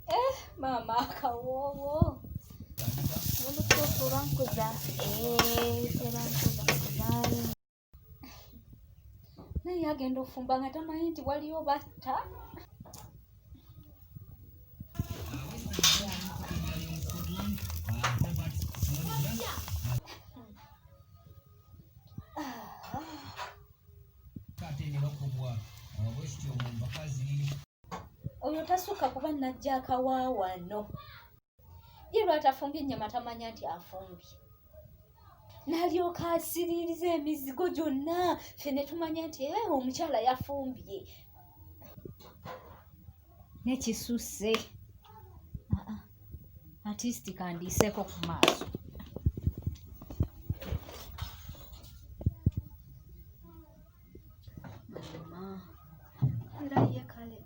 Eh, maama akawoowo Mubutuufu bankuza eh, tebankuza kuzaani. Naye agenda okufumba nga tamanyi nti waliyo batta. Oyo tasukka kuba najja akawaawano. Ye lwatafumbye ennyama tamanya nti afumbye. N'alyoka asiriiriza emizigo gyonna ffe ne tumanya nti eh, omukyala yafumbye. Nekisusse. Ah, ah. Artist kandiiseeko ku maaso. Mama. Era ye kale.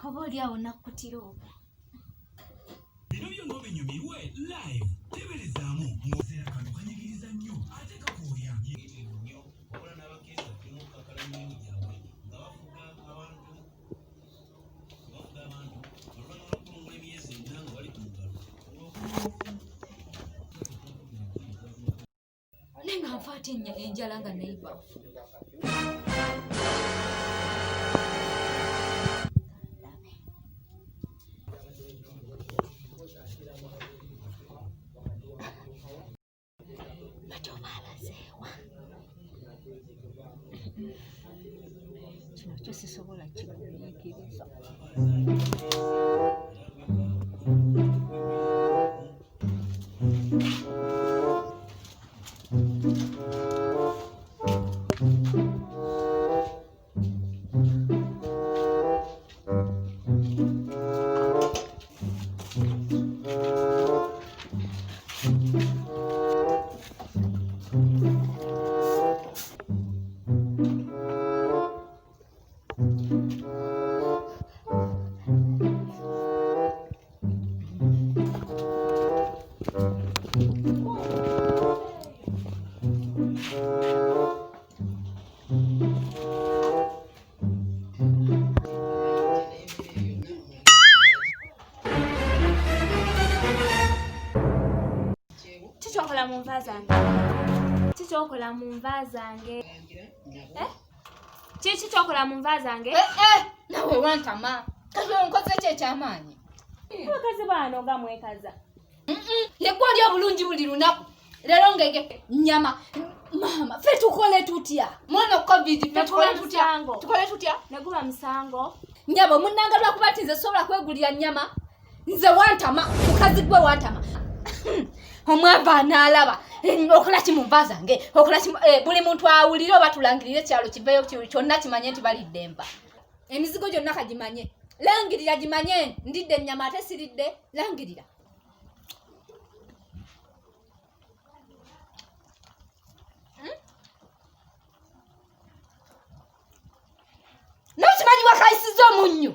Oba oli awo nakkutira okwo. Bino byonna obinyumirwe live teberezaamu ng'oseera kano kanyigiriza nnyo ate kakooya. Nnyo wabula n'abakkiriza okukakala emirimu gyabwe nga bafuga abantu bafuga abantu oluvannyuma lw'okulungula emyezi ena nga bali ku muggalo. Naye nga nfa ate enjala nga neiba. Bati oba alazeewa? Kino kyo sisobola kigumiikiriza. Kikyokola mu nva zange. Kikyokola mu nva zange. Eh? Kiki kyokola mu nva zange? Eh, eh, nawe wantama. Kati onkoze ki ekyamaanyi? Abakazi bano nga mwekaza. Yegwe oli obulungi buli lunaku. Leero ngege nyama. Maama, ffe tukole tutya? Mwana COVID, ffe tukole tutya? Tukole tutya? Neguba musango. Nyabo munnanga lwakuba nti nze sobola kwegulira nnyama. Nze wantama, mukazi gwe wantama. Omwavu anaalaba. Okola ki mu nva zange? Okola ki buli muntu awulire oba tulangirire ekyalo kiveeyo kyonna kimanye nti balidde enva. Emizigo gyonna kagimanye. Langirira gimanye ndidde ennyama ate siridde. Langirira. N'okimanyi wakayisiza omunnyo.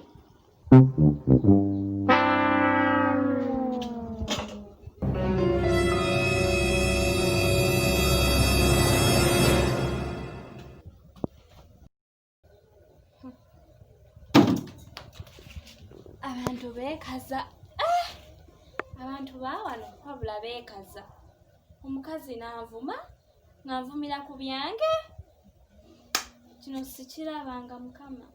Abantu beekaza. Ah! Abantu baawano wabula beekaza. Omukazi n'anvuma ng'anvumira ku byange. Kino sikirabanga Mukama.